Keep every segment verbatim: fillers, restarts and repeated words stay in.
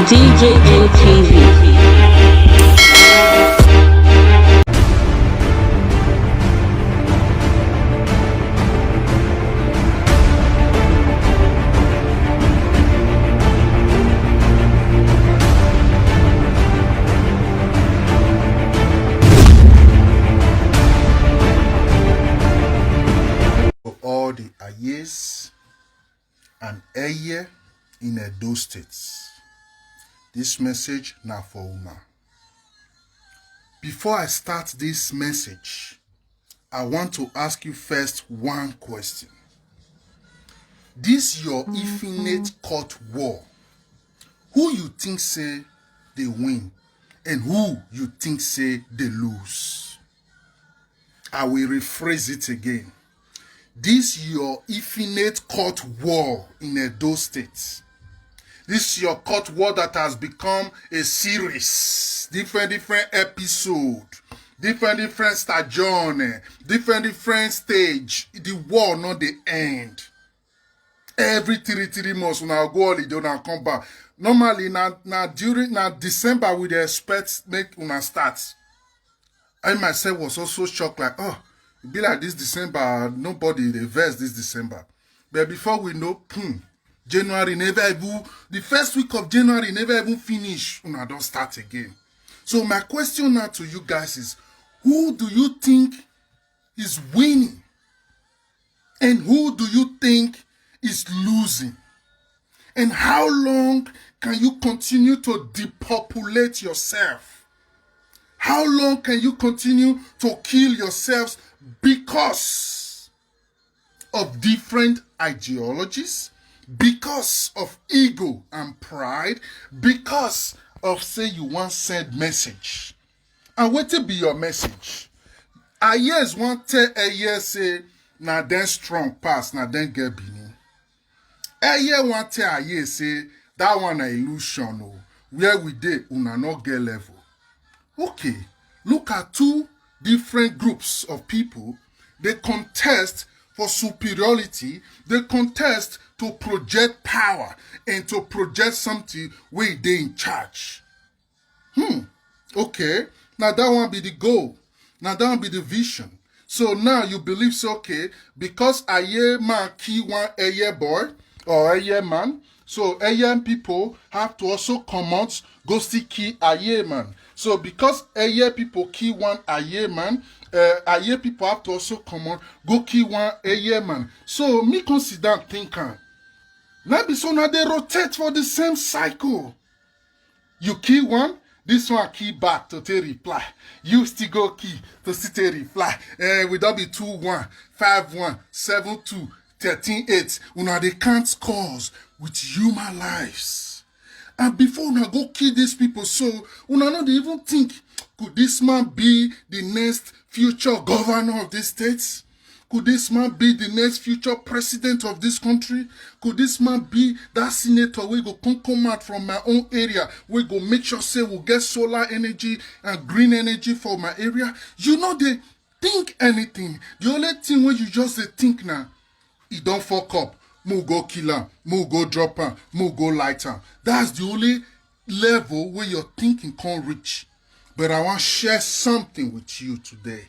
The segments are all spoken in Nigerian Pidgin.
C J N T V. For all the Ayes and Eye in Edo State. This message na for una. Before I start this message, I want to ask you first one question. This your infinite court war. Who you think say they win and who you think say they lose? I will rephrase it again. This your infinite court war in Edo State. This your court war that has become a series, different different episode, different different stagione, different different stage. The war not the end. Every three three months una go holiday una come back. Normally na na during na December we dey expect make una start. I myself was also shocked like, oh, e be like this December, nobody dey vex this December. But before we know, hmm, January never even, the first week of January never even finish, una don start again. So my question now to you guys is, who do you think is winning? And who do you think is losing? And how long can you continue to depopulate yourself? How long can you continue to kill yourselves because of different ideologies, because of ego and pride, because of say you wan send message? And wetin be your message? Ayes wan tell Eye say na dem strong pass, na dem get Benin. Eye wan tell Aye say that one na illusion o. Where we dey, una no get level. Okay, look at two different groups of people. They contest for superiority. They contest to project power and to project something wey dey in charge. Hmm. Okay. Now that one be the goal. Now that one be the vision. So now you believe say, okay, because Aye man kill one Eye boy or Eye man, so Eye people have to also comot go still kill Aye man. So because Eye people kill one Aye man, uh, Aye people have to also comot go kill one Eye man. So me come sit down think am. Na be so na dey rotate for the same cycle. You kill one, this one kill back to take reply. You still go kill to still take reply. Eh, we don be two one, five one, seven two, thirteen eight. Una dey count scores with human lives. And before una go kill these people, so una no dey even think, could this man be the next future governor of this state? Could this man be the next future president of this country? Could this man be that senator wey go come come out from my own area, wey go make sure say we get solar energy and green energy for my area? You no dey think anything. The only thing wey you just dey think na, e don fuck up, make we go kill am, make we go drop am, make we go light am. That's the only level wey your thinking come reach. But I wan share something with you today.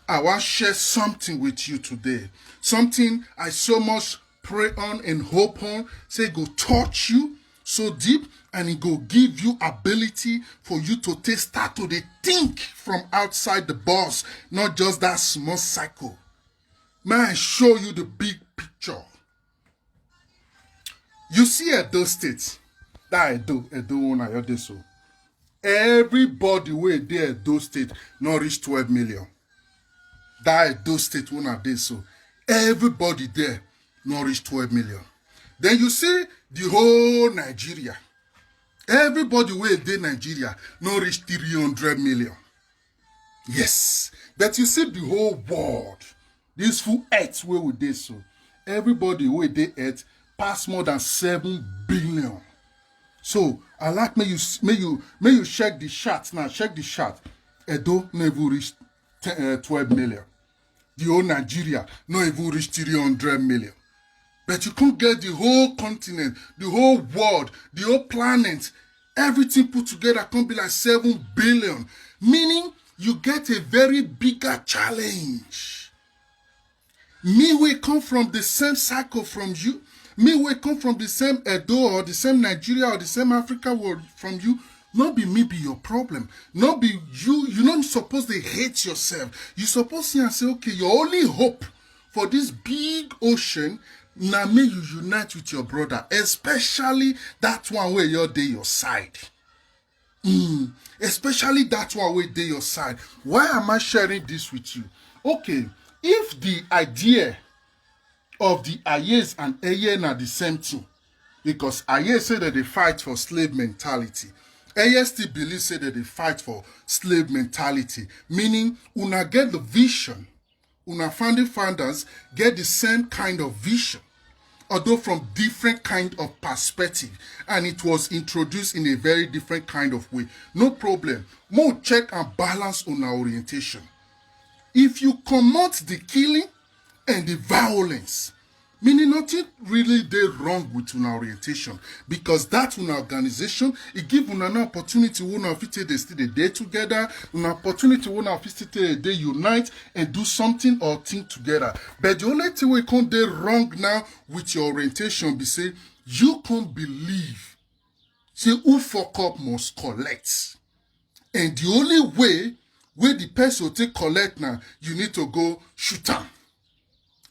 I wan share something with you today. Something I so much pray on and hope on, say e go touch you so deep, and e go give you ability for you to take start to dey think from outside the box, not just that small cycle. May I show you the big picture. You see Edo State, that Edo, Edo una your dey so. Everybody wey dey Edo State no reach twelve million. That Edo State una dey so, everybody there no reach twelve million. Then you see the whole Nigeria. Everybody wey dey Nigeria no reach three hundred million. Yes, but you see the whole world, this full earth wey we dey so, everybody wey dey earth pass more than seven billion. So I like make you s- make you make you check the chart now. Check the chart. Edo no even reach ten, uh, twelve million. The whole Nigeria no even reach three hundred million. But you can't get the whole continent, the whole world, the whole planet, everything put together can be like seven billion. Meaning you get a very bigger challenge. Me will come from the same cycle from you. Me will come from the same Edo or the same Nigeria or the same Africa world from you. Not be me be your problem. Not be you. You not supposed to hate yourself. You supposed to say, okay, your only hope for this big ocean na me you unite with your brother, especially that one where you're there your side. Mm, especially that one where they your side. Why am I sharing this with you? Okay, if the idea of the Ayes and Eye na the same thing, because Ayes say that they fight for slave mentality, Eye still believe say that they fight for slave mentality, meaning una get the vision, una founding founders get the same kind of vision, although from different kind of perspective, and it was introduced in a very different kind of way. No problem. More check and balance on our orientation. If you comot the killing and the violence, meaning nothing really dey wrong with una orientation, because that una organization e give una an opportunity wey una fit take dey still dey dey together, an opportunity wey una fit still take dey unite and do something or think together. But the only thing wey come dey wrong now with your orientation be say you come believe say who fuck up must collect, and the only way wey the person take collect na you need to go shoot am.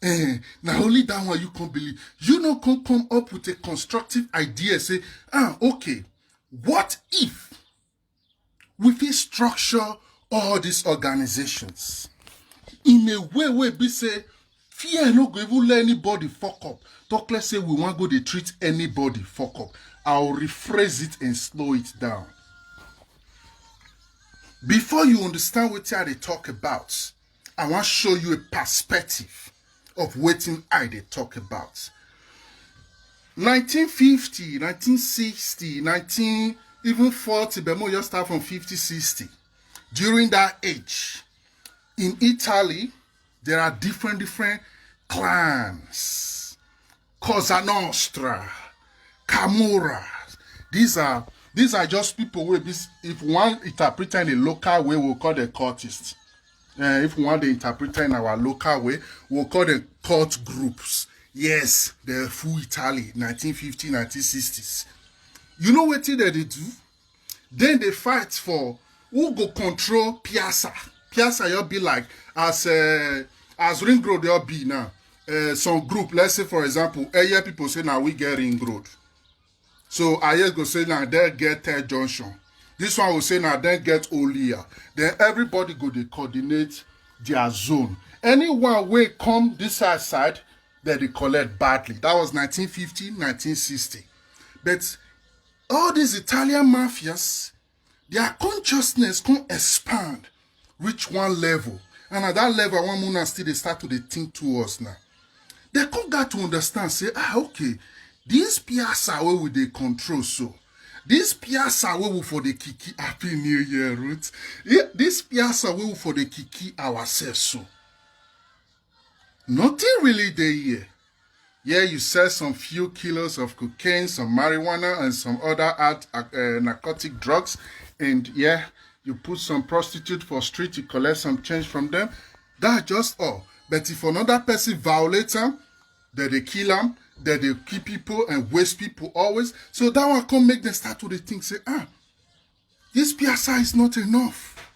Eh, na only that one you come believe. You no come come up with a constructive idea. Say, ah, okay, what if we fit structure all these organizations in a way wey be say fear no go even let anybody fuck up. Talk less say we wan go dey treat anybody fuck up. I'll rephrase it and slow it down. Before you understand wetin I dey talk about, I wan show you a perspective of wetin I dey talk about. Nineteen fifty, nineteen sixty, nineteen, even forty, but more just start from fifty, sixty. During that age, in Italy, there are different, different clans. Cosa Nostra, Camorra. These are, these are just people wey be s-, if one interpret in a local way, we'll call them cultists. Eh, if we want the interpreter in our local way, we'll call them cult groups. Yes, the full Italy, nineteen fifty, nineteen sixties. You know wetin dem dey do? Then they fight for who go control Piazza. Piazza, you'll be like, as, uh, as Ring Road, you'll be now. Uh, some group, let's say, for example, area people say, now we get Ring Road. So Ayes go say, now they get Third Junction. This one will say, now they get Olia. Then everybody go dey coordinate their zone. Anyone wey come this side, side, then they collect badly. That was nineteen fifty, nineteen sixty. But all these Italian mafias, their consciousness can expand, reach one level. And at that level, one mona still they start to dey think towards now. They come got to understand, say, ah, okay, this Piazza wey we dey control so, this Piazza wey we for the kiki Happy New Year, Ruth. Yeah, this Piazza wey we for the kiki ourselves so. Nothing really dey here. Yeah, you sell some few kilos of cocaine, some marijuana, and some other hard, uh, narcotic drugs. And yeah, you put some prostitute for street, you collect some change from them. That's just all. But if another person violates them, then they kill them, then they kill people and waste people always. So that one come make them start to dey think, say, ah, this Piazza is not enough.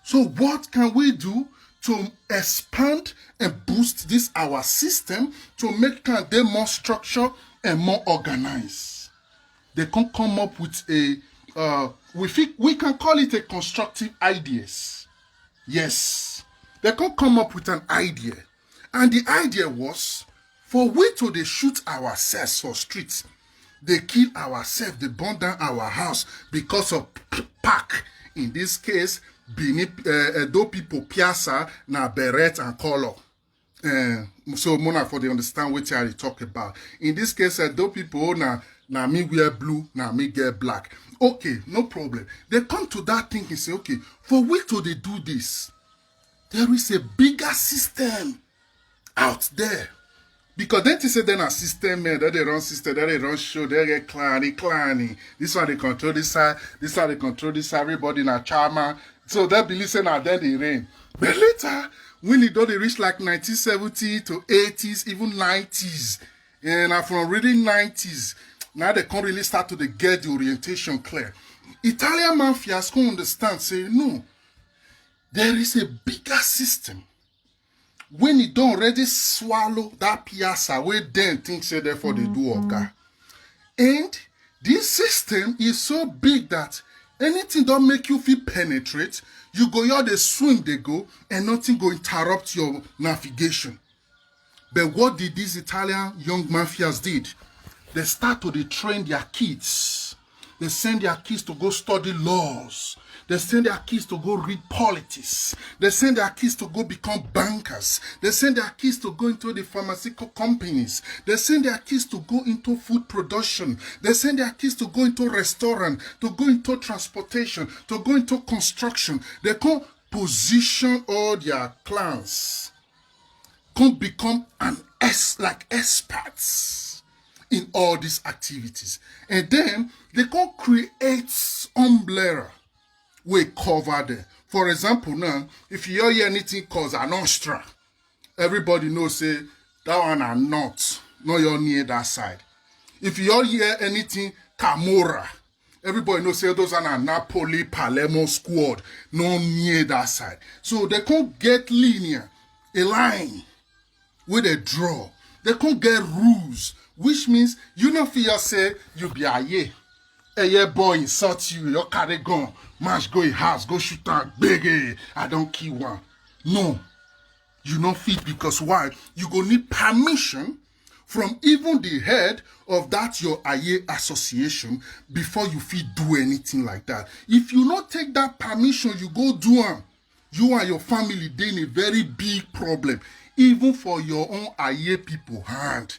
So what can we do to expand and boost this our system to make am dey more structure and more organized? They can come up with a, uh, we think we can call it a constructive ideas. Yes, they can come up with an idea, and the idea was for we to dey shoot ourselves for streets, they kill ourselves, they burn down our house because of p-, park. In this case, Benin, uh, Edo people, Piazza, na beret and color. Uh, so mona for they understand what I talk about. In this case, Edo people, na, na me wear blue, na me get black. Okay, no problem. They come to that thinking, say, okay, for we to dey do this, there is a bigger system out there Because dem think say dem na system men, dem dey run system, dem dey run show, dem get clanny, clanny. This one dey control this side, this one dey control this side, everybody na charmer. So dem believe say na dem dey reign. But later, when e don dey reach like nineteen seventy to eighties, even nineties, and na from really nineties, now dem come really start to dey get the orientation clear. Italian mafias come understand say no, there is a bigger system wey e don already swallow that piazza wey dem think say therefore dey do oga. And this system is so big that anything don make you fit penetrate, you go just dey swim dey go and nothing go interrupt your navigation. But what did these Italian young mafias did? They start to dey train their kids. They send their kids to go study laws. They send their kids to go read politics. They send their kids to go become bankers. They send their kids to go into the pharmaceutical companies. They send their kids to go into food production. They send their kids to go into restaurant, to go into transportation, to go into construction. They come position all their clans, come become an ex like experts in all these activities, and then they come create umbrella wey cover them. For example, now, if you hear anything cause an ostra, everybody know say that one are not, not your near that side. If you all hear anything Camorra, everybody know say those are na Napoli, Palermo squad, no near that side. So they can't get linear, a line where they draw. They can't get rules, which means you no fit say you be aye. A year boy insult you, you carry gun, mash go in house, go shoot am, big, I don't kill one. No, you no fit, because why? You go need permission from even the head of that your aye association before you fit do anything like that. If you no take that permission, you go do am. You and your family dey in a very big problem, even for your own aye people hand.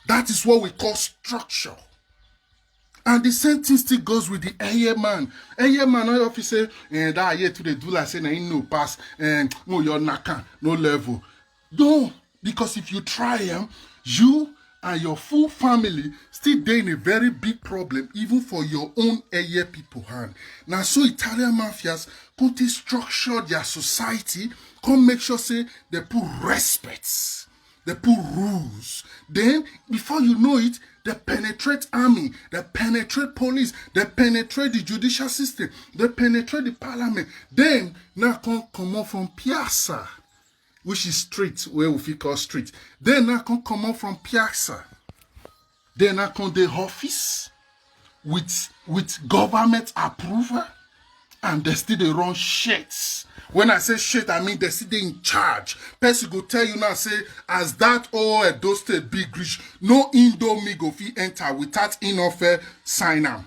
That is what we call structure. And the same thing still goes with the aye man. Aye man, no fit say, eh, that aye too dey do like say na him no pass, eh, no, your naka, no level. No, because if you try am, you and your full family still dey in a very big problem, even for your own aye people hand. Na so Italian mafias come take structure their society, come make sure say they put respect, they put rules. Then, before you know it, they penetrate army, they penetrate police, they penetrate the judicial system, they penetrate the parliament. Then, now come comot from piazza, which is street, where we fit call street. Then now come comot from piazza. Then now come the office with, with government approval, and they still dey run shit. When I say shit, I mean they still dey in charge. Person go tell you now say, as that old Edo State big reach, no Indomie go fit enter without Inofe sign am.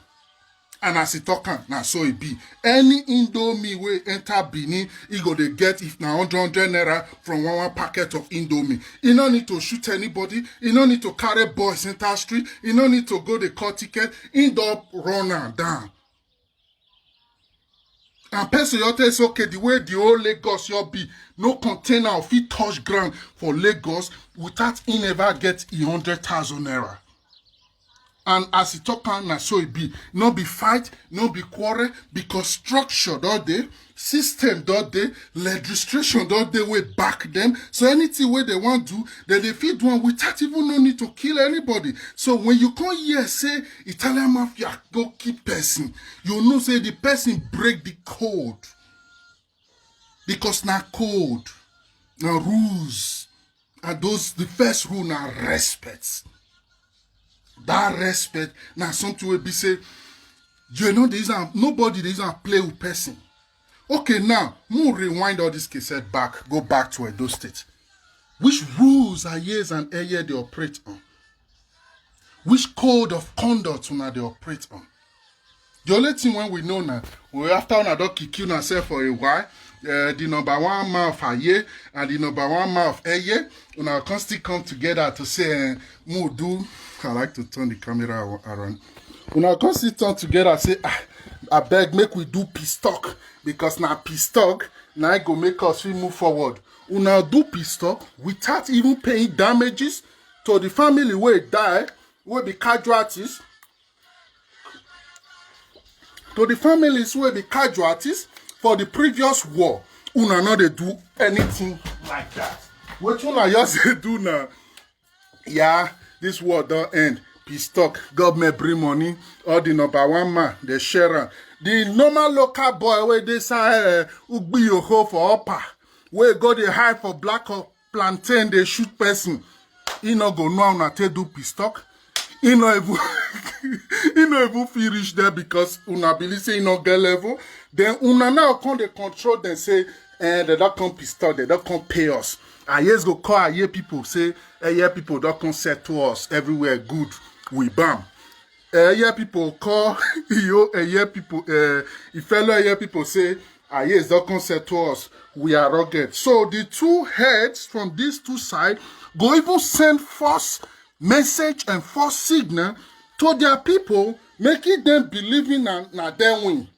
And as e talk am, na so e be. Any Indomie wey enter Benin, e go dey get, if na hundred hundred naira, from one one packet of Indomie. E no need to shoot anybody. E no need to carry boys enter street. E no need to go dey cut ticket. E don run am down. And person your tell say, okay, the way the whole Lagos your be, no container fit touch ground for Lagos without e never get e hundred thousand naira. And as e talk am, na so e be. No be fight, no be quarrel, because structure don dey, system don dey, legislation don dey wey back them. So anything wey they wan do, they dey fit do am without even no need to kill anybody. So when you come hear say Italian mafia go kill person, you know say the person break the code, because na code, na rules. And those, the first rule na respect. That respect na something wey be say you know dey use am, nobody dey use am play with person. Okay, now, mo rewind all this cassette back, go back to Edo State. Which rules ayes and eye dey operate on? Which code of conduct una dey operate on? The only thing wey we know na, we, after una don kick una sef for a while, uh, the number one man of aye and the number one man of eye, una come still come together to say, uh, mo do, I like to turn the camera around. Una come still turn together say, ah, abeg, make we do peace talk, because na peace talk na e go make us fit move forward. Una do peace talk without even paying damages, to the family wey die, wey be casualties, to the families wey be casualties for the previous war, una no dey do anything like that. Wetin una just dey do now? Yeah, this war don end. Peace talk. Government bring money. All the number one man, they share am. The normal local boy wey dey inside uh, Ugbiyoho for Upper, wey go dey hide for black or plantain, dey shoot person. He no go know how una take do peace talk. He no even he no even fit reach there because una believe say he no get level. Then una now come dey control them say eh, they don come peace talk, they don come pay us. Ayes go call Aye people say Eye people don come settle us everywhere good. We bam. Eye people call Iyo Eye people, uh, fellow Eye people say Ayes don come settle us. We are rugged. So the two heads from these two sides go even send false message and false signal to their people, making them believing na na dem win.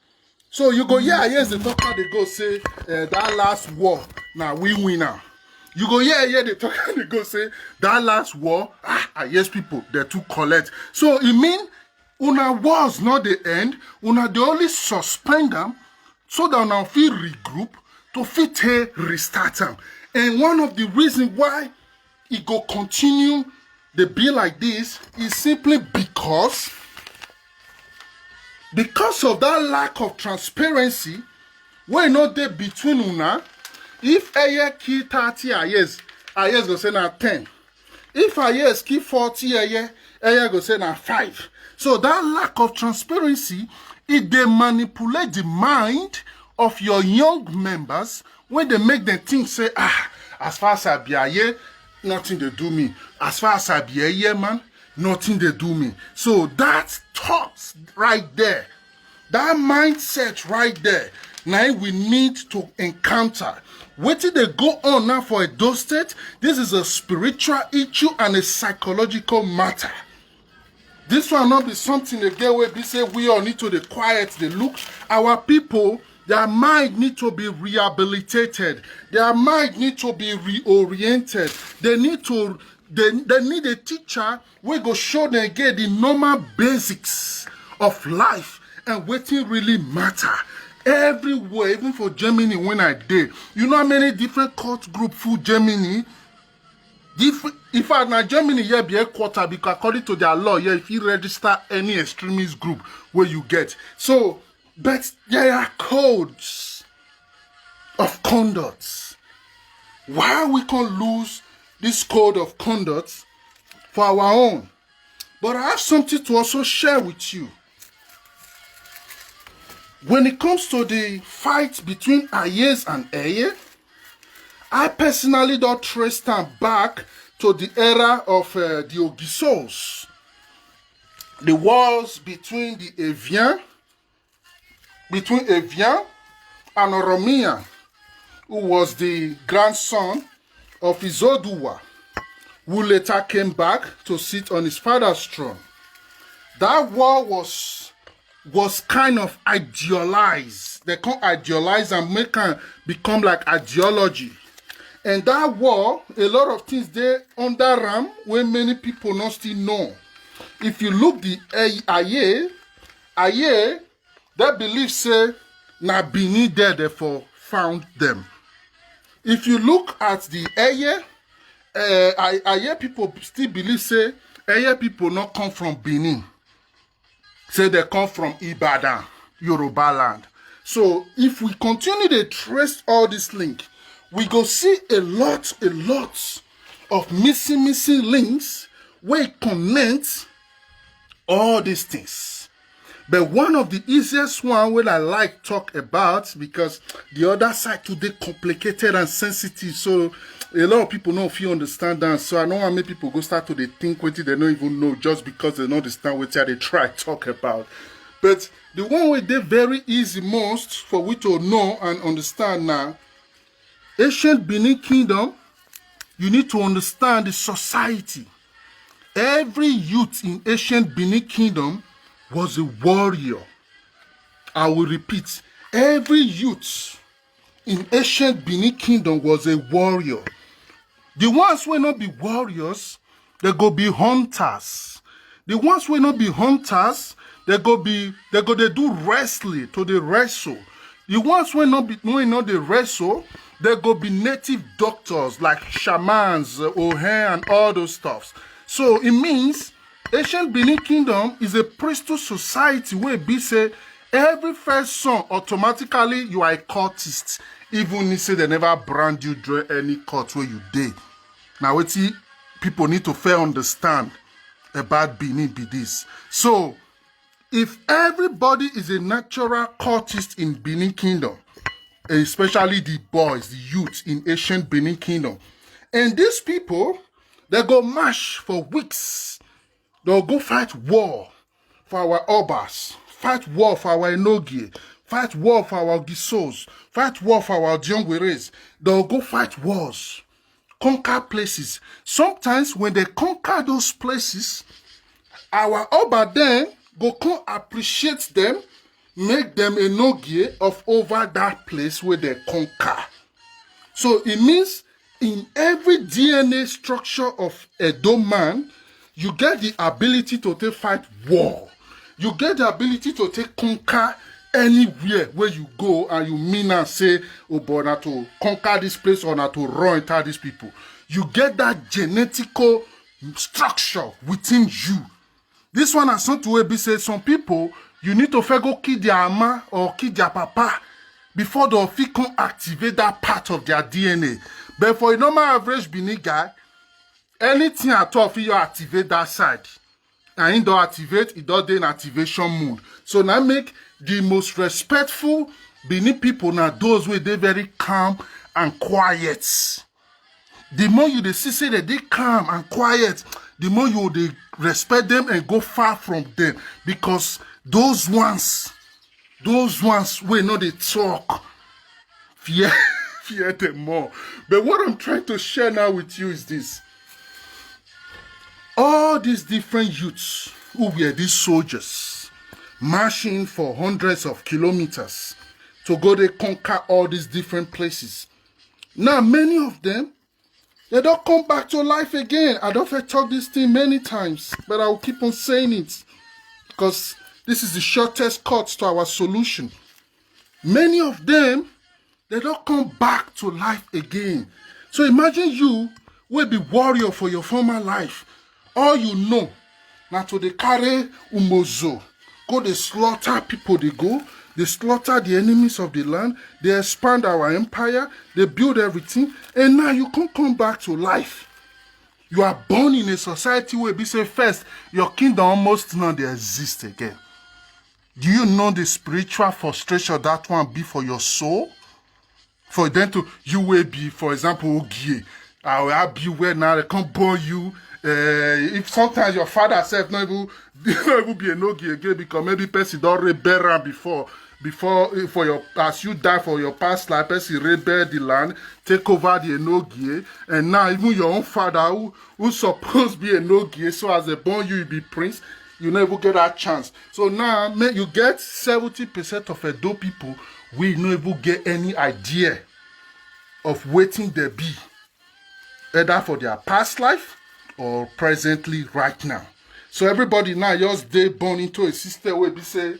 So you go hear Ayes dey talk how dey go say uh, that last war na we win am. You go hear Ayes dey talk how dey go say that last war ah Ayes people dey too collect. So e mean una wars no dey end, una dey only suspend am so that una fit regroup to fit take restart am. And one of the reason why e go continue dey be like this is simply because because of that lack of transparency wey no dey between una. If Eye kill thirty Ayes, Ayes go say na ten. If Ayes kill forty Eye, Eye go say na five. So that lack of transparency, e dey manipulate the mind of your young members wey dey make them think say ah as far as I be Aye, nothing dey do me. As far as I be Eye man, nothing dey do me. So that thought right there, that mindset right there, na we need to encounter. Wetin dey go on now for Edo State, this is a spiritual issue and a psychological matter. This one not be something again wey be say we all need to dey quiet, dey look. Our people, their mind need to be rehabilitated. Their mind need to be reoriented. They need to they, they need a teacher wey go show them again the normal basics of life and wetin really matter. Everywhere, even for Germany when I dey, you know how many different cult group full Germany? Different. In fact, na Germany here be headquarter because according to their law here, if you register any extremist group where you get. So, but there are codes of conduct. Why we can't lose this code of conduct for our own? But I have something to also share with you. When it comes to the fight between Ayes and Eye, I personally don't trace them back to the era of uh, the Ogisos. The wars between the Evian, between Evian and Oromia, who was the grandson of Izoduwa, who later came back to sit on his father's throne. That war was was kind of idealized. They can't idealize and make it become like ideology. And that war, a lot of things they under ram where many people not still know. If you look the Aye, Aye, they believe say na Benin there therefore found them. If you look at the Eye, uh, I, I hear people still believe say Eye people not come from Benin. Say they come from Ibadan, Yoruba land. So if we continue to trace all this link, we go see a lot, a lot of missing, missing links where it connects all these things. But one of the easiest one wey I like talk about because the other side too dey complicated and sensitive. So a lot of people no fit understand that. So I no wan make people go start to dey think wetin they no even know just because they no understand wetin I dey try talk about. But the one wey dey very easy most for we to know and understand na ancient Benin Kingdom, you need to understand the society. Every youth in ancient Benin Kingdom was a warrior. I will repeat, every youth in ancient Benin Kingdom was a warrior. The ones wey no be warriors, They go be hunters. The ones wey no be hunters, they go be they go dey do wrestling, to dey wrestle. The ones wey no be wey no dey wrestle, they go be native doctors like shamans, uh, ohen, and all those stuffs. So it means ancient Benin Kingdom is a priesthood society wey be say every first son, automatically you are a cultist, even if say they never brand you join any cult wey you dey. Na wetin people need to fair understand about Benin be this. So if everybody is a natural cultist in Benin Kingdom, especially the boys, the youth in ancient Benin Kingdom, and these people, they go march for weeks. They'll go fight war for our Obas, fight war for our Enogie, fight war for our Gisos, fight war for our Diongweres. They'll go fight wars, conquer places. Sometimes when they conquer those places, our Oba then go come appreciate them, make them Enogie of over that place where they conquer. So it means in every D N A structure of Edo man, you get the ability to take fight war. You get the ability to take conquer anywhere where you go, and you mean and say, oh, but na to conquer this place or na to run enter these people. You get that genetical structure within you. This one na something wey be say some people, you need to first go kill their mama or kill their papa before they fit come activate that part of their D N A. But for a normal average Benin guy, anything at all fit activate that side. And he don activate, he don dey in activation mode. So now make the most respectful Benin people na those wey dey very calm and quiet. The more you dey see say they dey calm and quiet, the more you dey respect them and go far from them, because those ones, those ones wey no dey talk, fear fear them more. But what I'm trying to share now with you is this. All these different youths who were these soldiers marching for hundreds of kilometers to go dey conquer all these different places. Now, many of them, they don come back to life again. I don first talk this thing many times, but I will keep on saying it because this is the shortest cut to our solution. Many of them, they don come back to life again. So imagine you wey be warrior for your former life. All you know na to dey carry umozo, go dey slaughter people, dey go, dey slaughter the enemies of the land, dey expand our empire, dey build everything, and now you come come back to life. You are born in a society wey be say first, your kingdom almost no dey exist again. Do you know the spiritual frustration that one be for your soul? For them to, you will be, for example, Ogie. I will have you where now they can't born you. Uh, if sometimes your father self not even not even be an Ogie again because maybe person don rebel am before before eh, for your as you die for your past life, person rebel the land, take over the Enogie, and now even your own father who who supposed be an Ogie, so as they born you, you be prince, you no even get that chance. So now make you get seventy percent of Edo people, we no even get any idea of wetin they be, either for their past life or presently right now. So everybody now just dey born into a system wey be say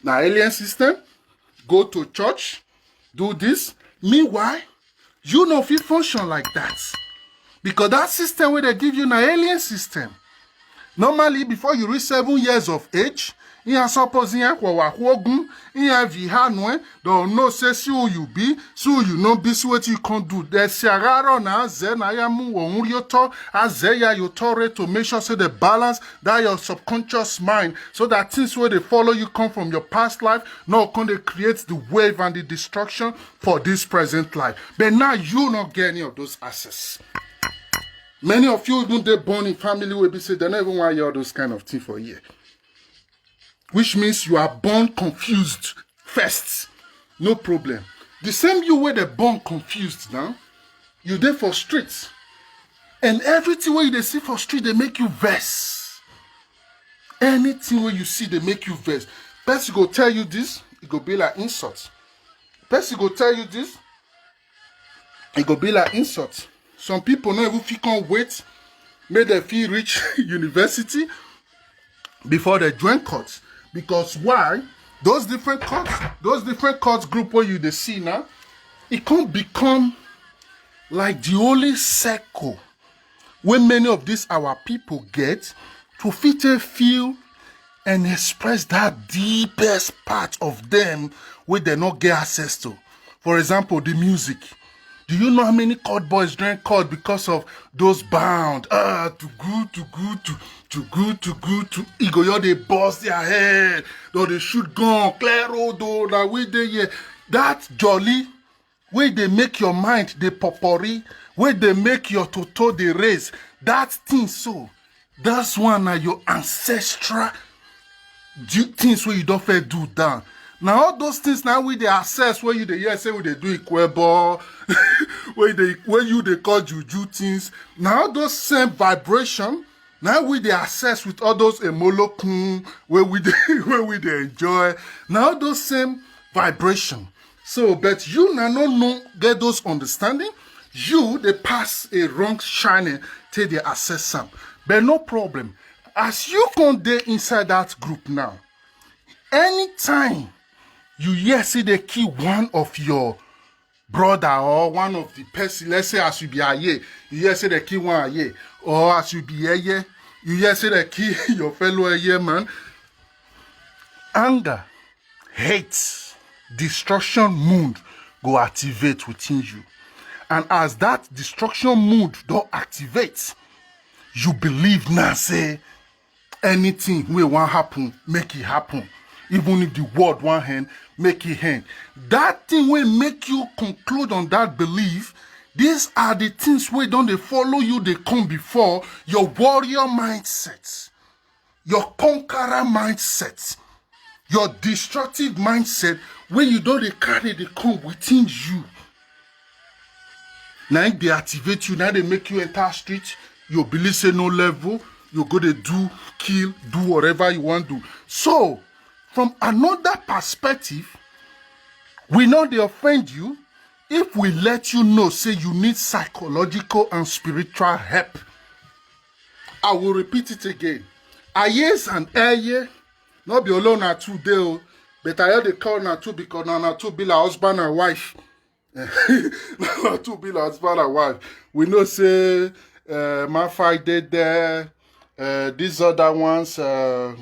na alien system, go to church, do this. Meanwhile, you no fit function like that because that system wey they give you na alien system. Normally, before you reach seven years of age, ihe suppose ihe kwọwa kwogun ihe vihanue don know say see who you be, see who you no be, see wetin you come do. They say agaro na aze na ya mu wo nri oto aze ya yo tore to make sure say they balance that your subconscious mind, so that things wey dey follow you come from your past life no come dey create the wave and the destruction for this present life. But now you no get any of those access. Many of you even dey born in family wey be say they no even wan hear all those kind of thing for here, which means you are born confused first. No problem. The same you wey dey born confused now, you dey for street, and everything wey you dey see for street dey make you vex. Anything wey you see dey make you vex. Person go tell you this, e go be like insult. Person go tell you this, e go be like insult. Some people no even fit come wait make dem fit reach university before dem join cult. Because why? Those different cults, those different cult group wey you dey see now, e come become like the only circle wey many of these our people get to fit take feel and express that deepest part of them wey dem no get access to. For example, the music. Do you know how many cult boys join cult because of those band? Ah, to good, to good, to to good, to good, to e go just dey burst their head, or dey shoot gun, clear road o, na we dey here. That jolly wey dey make your mind dey popori, wey dey make your toto dey raise, that thing so, that's one na your ancestral du- things wey you don first do down. Na all those things na we dey access, wey you dey hear say we dey do ikwebo, wey dey wey you dey call juju things. Na all those same vibration na we dey access with all those emolokun wey we dey wey we dey enjoy. Na all those same vibration. So, but you na no no get those understanding. You dey pass a wrong channel till they access am. But no problem. As you come dey inside that group now, anytime you hear say they kill one of your brother or one of the person, let's say as you be aye, you hear say they kill one aye, or as you be eye, you hear say they kill your fellow eye man. Anger, hate, destruction mood go activate within you. And as that destruction mood don activate, you believe now say anything wey wan happen, make e happen. Even if the world wan end, make e end. That thing wey make you conclude on that belief, these are the things wey don dey follow you dey come before. Your warrior mindset, your conqueror mindset, your destructive mindset wey you don dey carry dey come within you. Na im dey activate you, na im dey make you enter street. You believe say no level, you go dey do, kill, do whatever you wan do. So, from another perspective, we no dey offend you if we let you know say you need psychological and spiritual help. I will repeat it again. Ayes and eye, no be alone na two dey o, but I dey call na two because na na two be like husband and wife. Na two be like husband and wife. We know say uh, Mafai dey there. Uh, these other ones, uh,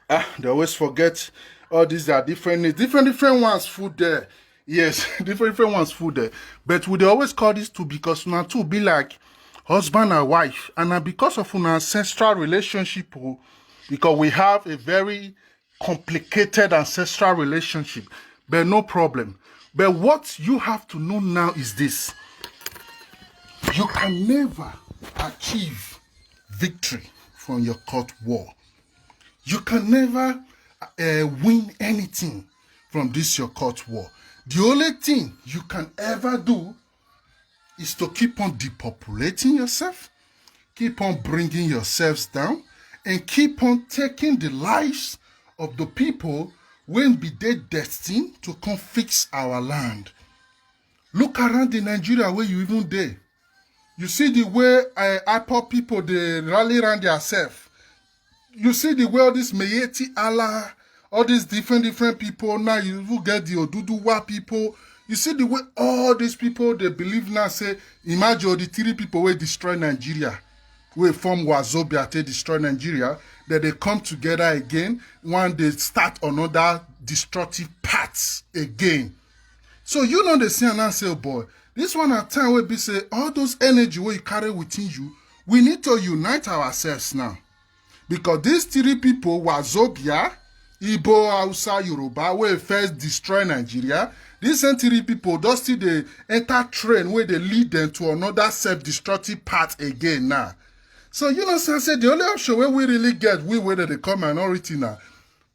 ah, they always forget. All these are different names, different different ones full there. Yes, different different ones full there. But we dey always call these two because na two be like husband and wife, and na because of una ancestral relationship o, because we have a very complicated ancestral relationship. But no problem. But what you have to know now is this: you can never achieve victory from your court war. You can never uh, win anything from this your court war. The only thing you can ever do is to keep on depopulating yourself, keep on bringing yourselves down, and keep on taking the lives of the people when be they destined to come fix our land. Look around in Nigeria where you even dey. You see the way uh, IPOB people dey rally around themselves. You see the way all this Meyeti Allah, all these different different people now, you even get the Oduduwa people. You see the way all these people dey believe now say, imagine all the three people wey destroy Nigeria, wey form Wazobia take destroy Nigeria, that they come together again, one dey start another destructive path again. So you know they see and now say, oh boy, this one at time wey be say all those energy wey you carry within you, we need to unite ourselves now. Because these three people, Wazobia, Igbo, Hausa, Yoruba, wey first destroy Nigeria, these same three people don still dey enter train wey dey lead them to another self-destructive path again now. So you know say say the only option wey we really get, we wey dey call minority now,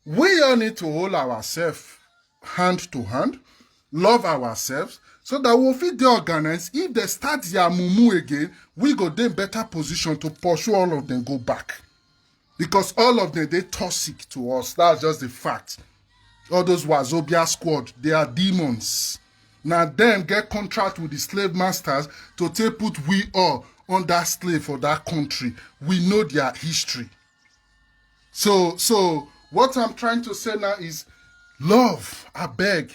we all need to hold ourselves hand to hand, love ourselves, so that we fit dey organized. If they start their mumu again, we go dey in better position to pursue all of them go back. Because all of them dey toxic to us. That's just the fact. All those Wazobia squad, they are demons. Now them get contract with the slave masters to take put we all under slave for that country. We know their history. So, so what I'm trying to say now is love, I beg.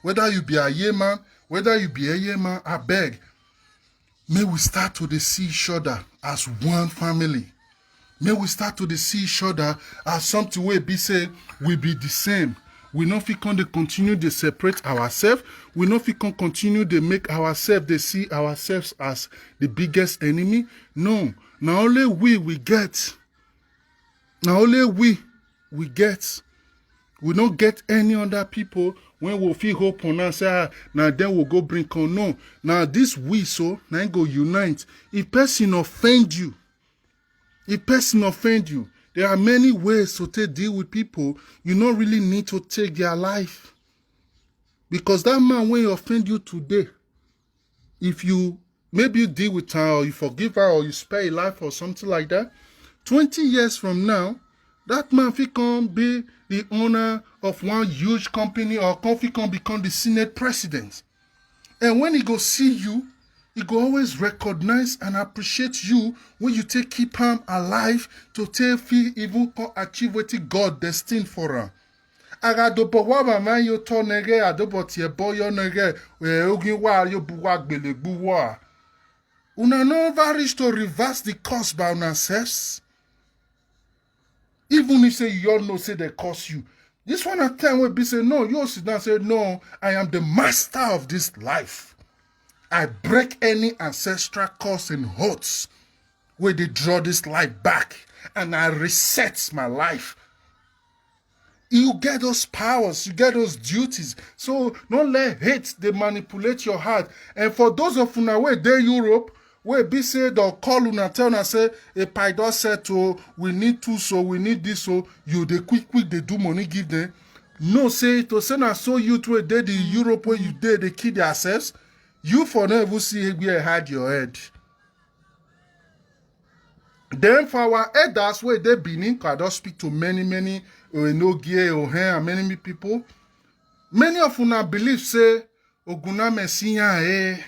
Whether you be a year man, whether you be a year man, I beg. May we start to dey see each other as one family. May we start to dey see each other as something wey be say we be the same. We no fit come dey continue dey separate ourselves. We no fit come continue dey make ourselves dey see ourselves as the biggest enemy. No, na only we we get. Na only we we get. We no get any other people when we fit hope on and say, ah, now then we'll go bring on. No, now this we so now go unite. If person offend you, if person offend you, there are many ways to take deal with people. You don't really need to take their life. Because that man when he offend you today, if you maybe you deal with her or you forgive her or you spare a life or something like that, twenty years from now, that man fit come be the owner of one huge company or come fit come become the Senate president. And when he go see you, he go always recognize and appreciate you when you take keep him alive to take fit even come achieve what God destined for him. Agadobo wa mama yo to nege adobo tie boyo nege e ogin wa yo bu wa gbele gbu wa. Una no ever reach to reverse the curse by una selves. Even if say you all know say they curse you. This one at time will be say no, you sit down say no, I am the master of this life. I break any ancestral curse and hurts where they draw this life back and I reset my life. You get those powers, you get those duties. So don't let hate they manipulate your heart. And for those of una where they Europe, where be say they'll call una tell una say a pie don set o, we need two so, we need this so, you dey quick quick dey do money give them. No say to say na so youth wey dey the Europe where you dey dey kill themselves, you for no even see where hide your head. Then for our elders wey dey Benin, I don speak to many many Enogie, Ohen and many many people. Many of una believe say Oguname sinya eh,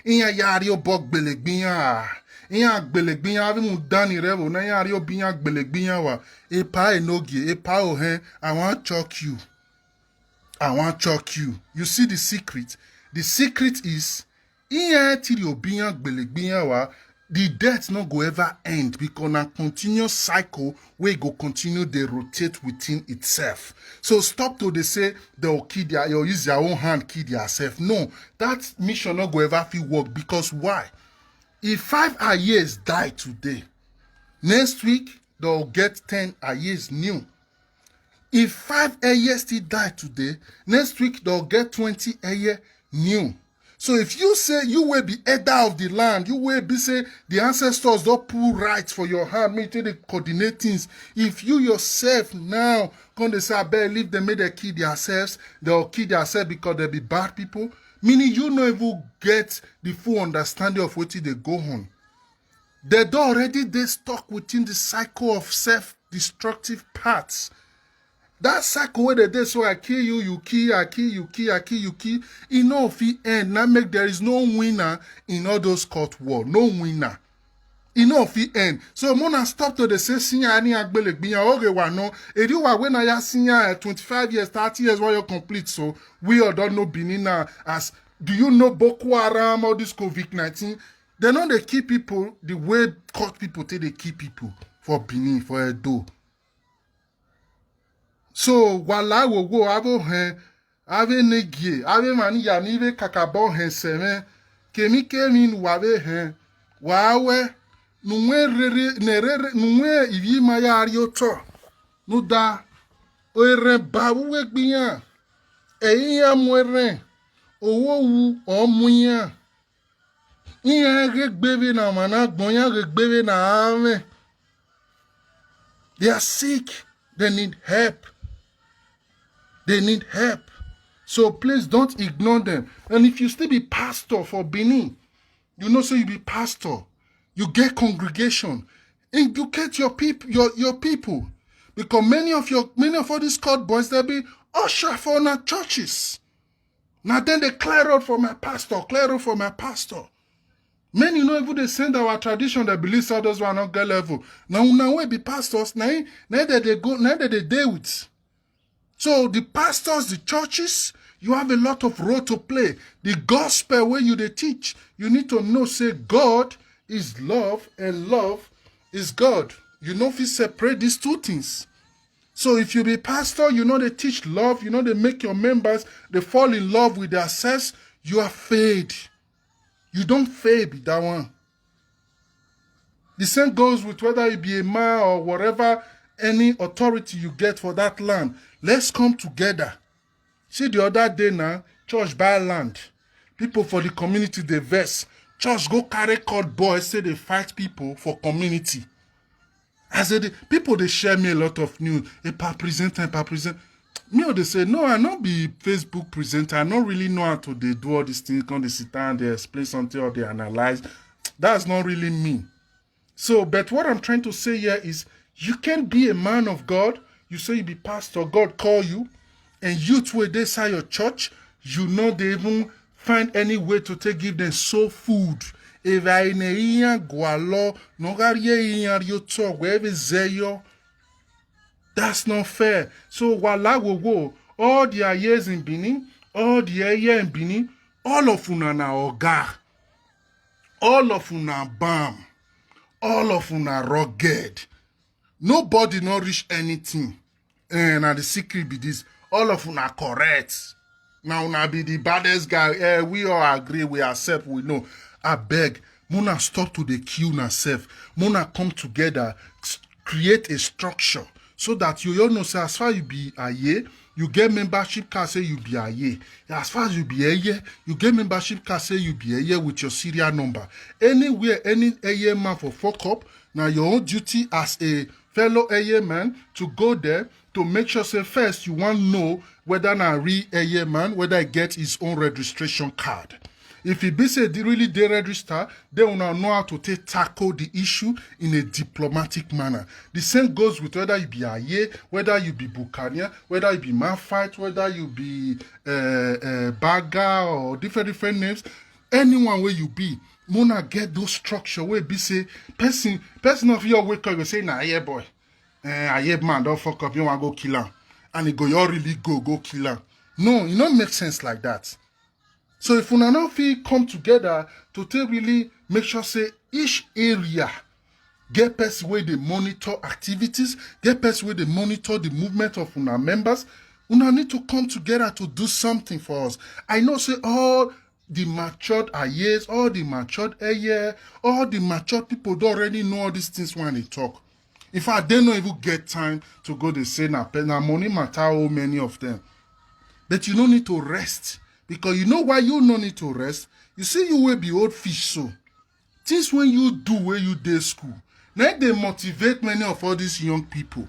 inya yari obo gbelegbin ya, inya gbelegbin ya, avi mu dani revo na yari obi inya gbelegbin ya wa. Epa Enogie, epa Ohen, I wan choke you. I wan choke you. You see the secret? The secret is inya tiri obi inya gbelegbin ya wa. The death no go ever end because na continuous cycle wey go continue dey rotate within itself. So stop to dey say they'll kill their, they'll use their own hand kill theirself. No, that mission no go ever fit work because why? If five Ayes die today, next week they'll get ten Ayes new. If five Ayes still die today, next week they'll get twenty Aye new. So if you say you will be elder of the land, you will be say the ancestors don't pull rights for your hand, make you take the coordinate things. If you yourself now come dey say, "Abeg, leave them, make they kill themselves," they'll kill themselves because they be bad people. Meaning you no even get the full understanding of wetin dey go on. They don already dey stuck within the cycle of self-destructive paths. That cycle wey dey dey so, I kill you, you kill, I kill, you kill, I kill, you kill. E no fit end. Na make there is no winner in all those court war. No winner. E no fit end. So mona stop to dey say sinya ani agbelegbin ya oge wa no. Eri wa when I sinya eh, twenty-five years, thirty years while you complete. So we all don't know Benin now. As do you know Boko Haram, all this COVID nineteen? They know they kill people the way court people take they kill people for Benin, for Edo. So wala wo wo avo hen, ave negie, ave mani ya ni ve kakabo hen seven. Kemi kemi nu wa ve hen. Wa we nu we rere ne rere nu we ivi ma ya ri oto. Nu da o ere ba wu we gbiyan. E ya mu ere. Owo wu o mu yan. Iyan ge gbeve na mana gbon, iyan ge gbeve na aven. They are sick. They need help. They need help. So please don't ignore them. And if you still be pastor for Benin, you know so you be pastor. You get congregation. Educate your people, your, your people. Because many of your many of all these cult boys, they'll be usher for our churches. Now then they clear road for my pastor, clear road for my pastor. Many no even dey send our tradition, they believe say those one no get level. Now, now we be pastors, now, now that they go, now that they deal with. So the pastors, the churches, you have a lot of role to play. The gospel where you they teach, you need to know say God is love and love is God. You know if you separate these two things. So if you be pastor, you know they teach love, you know they make your members, they fall in love with their sex, you are failed. You don't fail be that one. The same goes with whether you be a man or whatever, any authority you get for that land. Let's come together. See the other day now, church buy land. People for the community they vex. Church go carry court boys say they fight people for community. As they, people they share me a lot of news. A pa presenter, a pa present. Me or they say, no, I not be Facebook presenter. I not really know how to they do all these things. Come they sit down, they explain something or they analyze. That's not really me. So, but what I'm trying to say here is you can be a man of God. You say you be pastor, God call you, and youth wey dey inside your church, you know they even find any way to take give them soul food. Eva ine iya gwalo, no garie iya rioto, wherever zeyo. That's not fair. So, wala wo wo, all the ayes in Benin, all the eye in Benin, all of una na oga, all of una bam, all of una rugged. Nobody no reach anything. And na the secret be this. All of una correct. Now una be the baddest guy. Eh, we all agree, we accept, we know. I beg, muna stop to the kill una self. Muna come together, s- create a structure so that you all know say as far you be aye, you get membership card say you be aye. As far as you be aye, you get membership card say you be aye with your serial number. Anywhere, any aye man for fuck up, now your own duty as a fellow aye man to go there to make sure say first you want know whether na real aye man, whether he get his own registration card. If he be say they really dey register, then una know how to take tackle the issue in a diplomatic manner. The same goes with whether you be aye, whether you be buccaneer, whether you be man fight, whether you be uh, uh, bagger or different different names. Anyone where you be, muna get those structure where be say person person of your wake up go say na aye boy, eh, aye man don't fuck up, you want go kill him, and he go you really go go kill him. No, it don't make sense like that. So if una no fit come together to take really make sure say each area get person where they monitor activities, get person where they monitor the movement of una members, una need to come together to do something for us. I know say all the matured ayes, all the matured eye, all the matured people don't already know all these things when they talk. In fact, they don't even get time to go they say na, pe- na money matter oh many of them. But you no need to rest because you know why you no need to rest. You see, you will be old fish so. Things when you do where you dey school, now they motivate many of all these young people.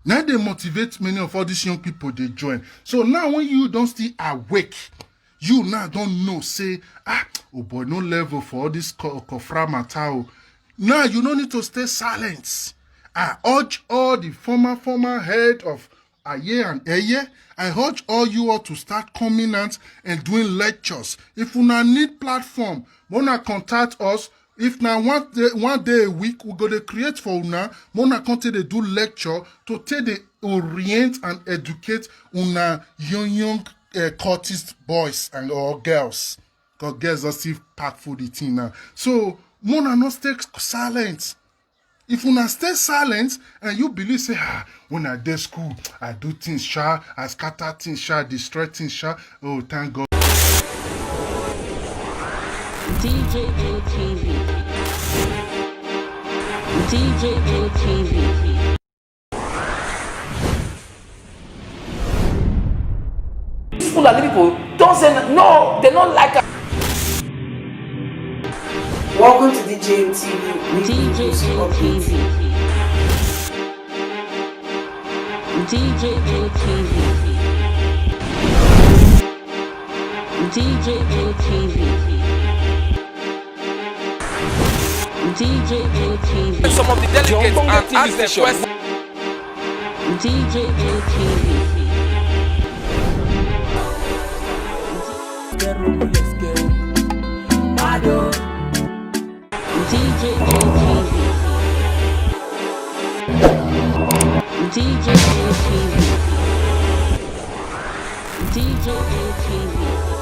Now they motivate many of all these young people they join. So now when you don't still awake, you now don't know say ah oh boy no level for all this ko- kofra matter. Oh. Now you no need to stay silent. I urge all the former former head of Aye and Eye. I urge all you all to start coming out and doing lectures. If una need platform, mona contact us. If na one day, one day a week, we go dey create for una. Mona come take dey do lecture to take dey orient and educate una young young uh, cultist boys and or girls. Because girls don still pack for the thing now. So mona no stay silent. If una stay silent and you believe say ah when I dey school I do things sha, I scatter things sha, destroy things sha, oh thank God. D J N T V. D J N T V. These Fulani people don't say no, they don't like us. Welcome to D J N T V weekly music update. D J N T V. D J N T V. D J N T V. D J N T V. Some of the delegates and ask them questions. D J N T V. Get room, let's get. D J A T V. D J A T V.